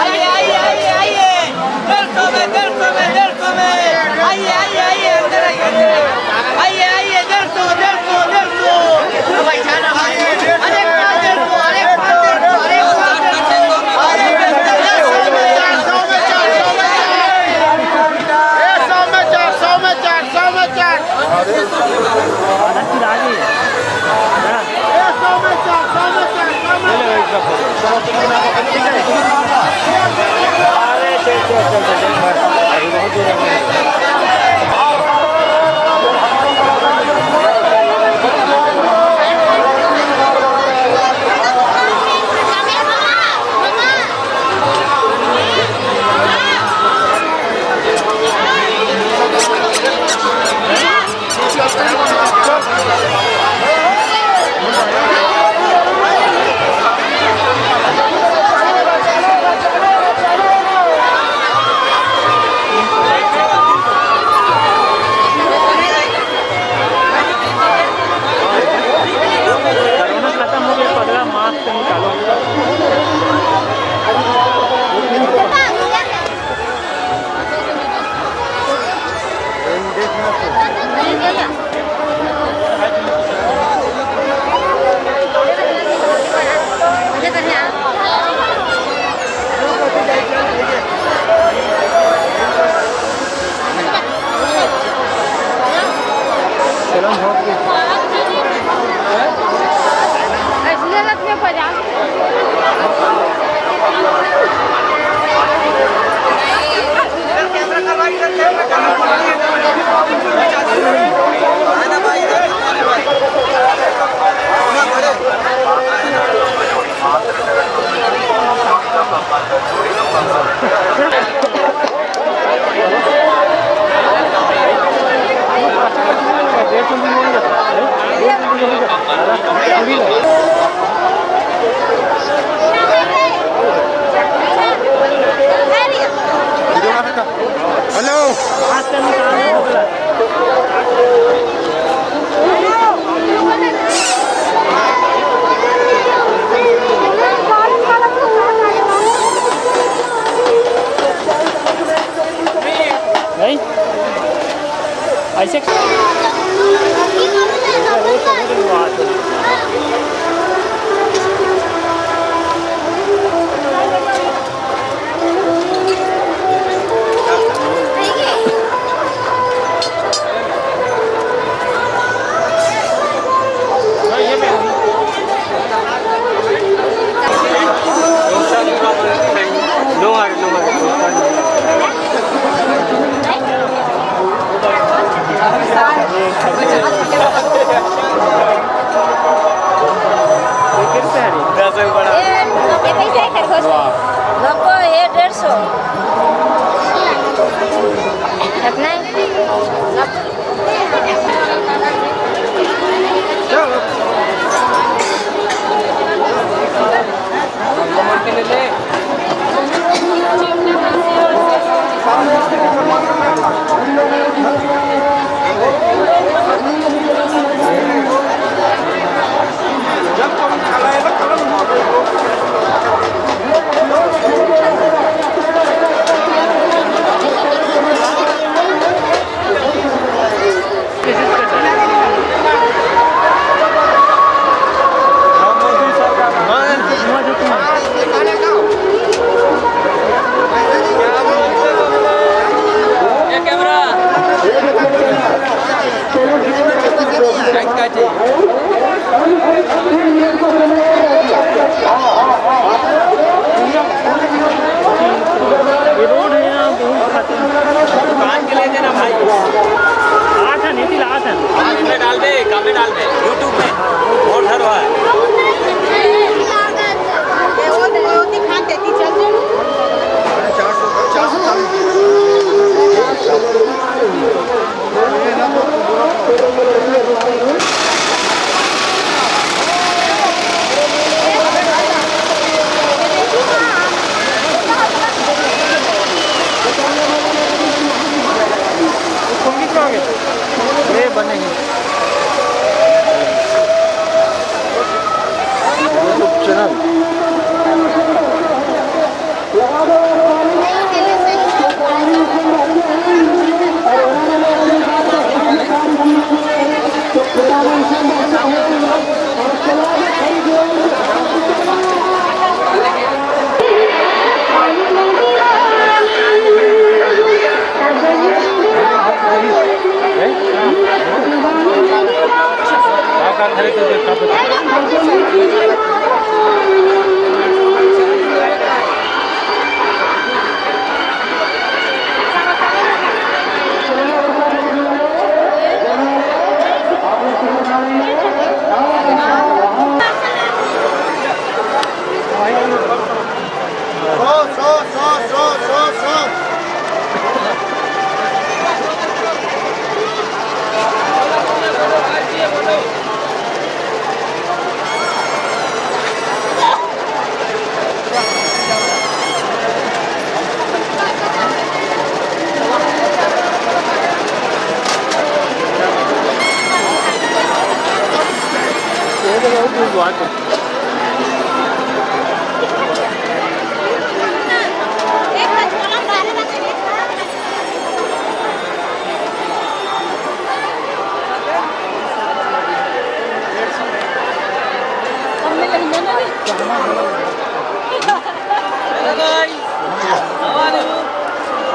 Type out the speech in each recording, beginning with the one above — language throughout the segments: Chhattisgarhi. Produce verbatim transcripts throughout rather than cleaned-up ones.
आइए, आइए, आइए, आइए। डेढ़ सौ में, डेढ़ सौ में, डेढ़ सौ में। आइए, आइए, आइए, अंदर आइए, अंदर आइए। आइए, आइए, डेढ़ सौ, डेढ़ सौ, डेढ़ सौ। अरे, एक पाँच, डेढ़ सौ, अरे, एक पाँच, डेढ़ सौ, अरे, एक पाँच, डेढ़ सौ। अरे, डेढ़ सौ में, चार सौ में, चार सौ में, चार सौ में, चार सौ में, चार सौ में, चार। कोरोना खत्म हो गया, पगला, मास्क निकालो। हेलो। नहीं? ऐसे दस रुपये बड़ा। ये, ये कैसे है खरगोश? वाह। नको, ये डेढ़ सौ। इतना ही? YouTube channel।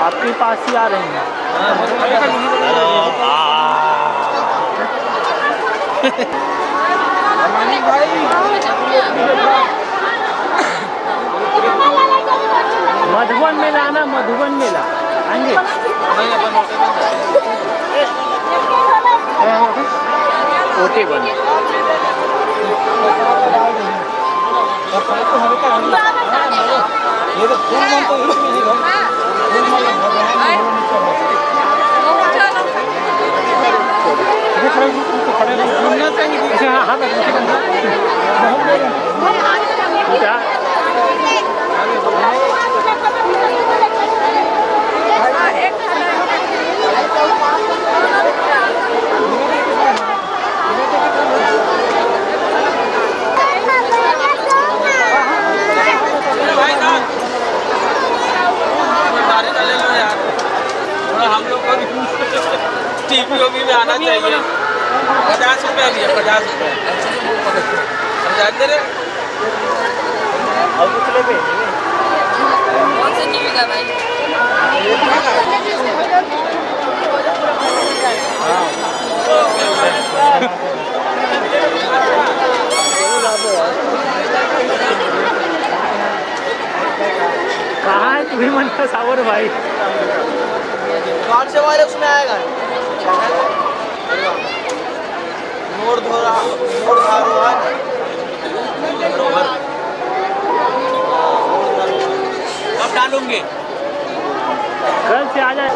आपके पास ही आ रहे हैं। मधुबन मेला आना, मधुबन मेला आएंगे। ओटे बन। थोड़ा हम लोग को भी टीवी वीवी में आना चाहिए। पचास रुपया भी है, पचास रुपया। हम जानते रहे। और कुछ लेबे? कौन सा टीवी का भाई? कहाँ है तुम्ही मन का सावर भाई? कौन से वाले उसमें आएगा? मोर धोरा, मोर धारो है। कब डालूंगे? कल से आ जाए।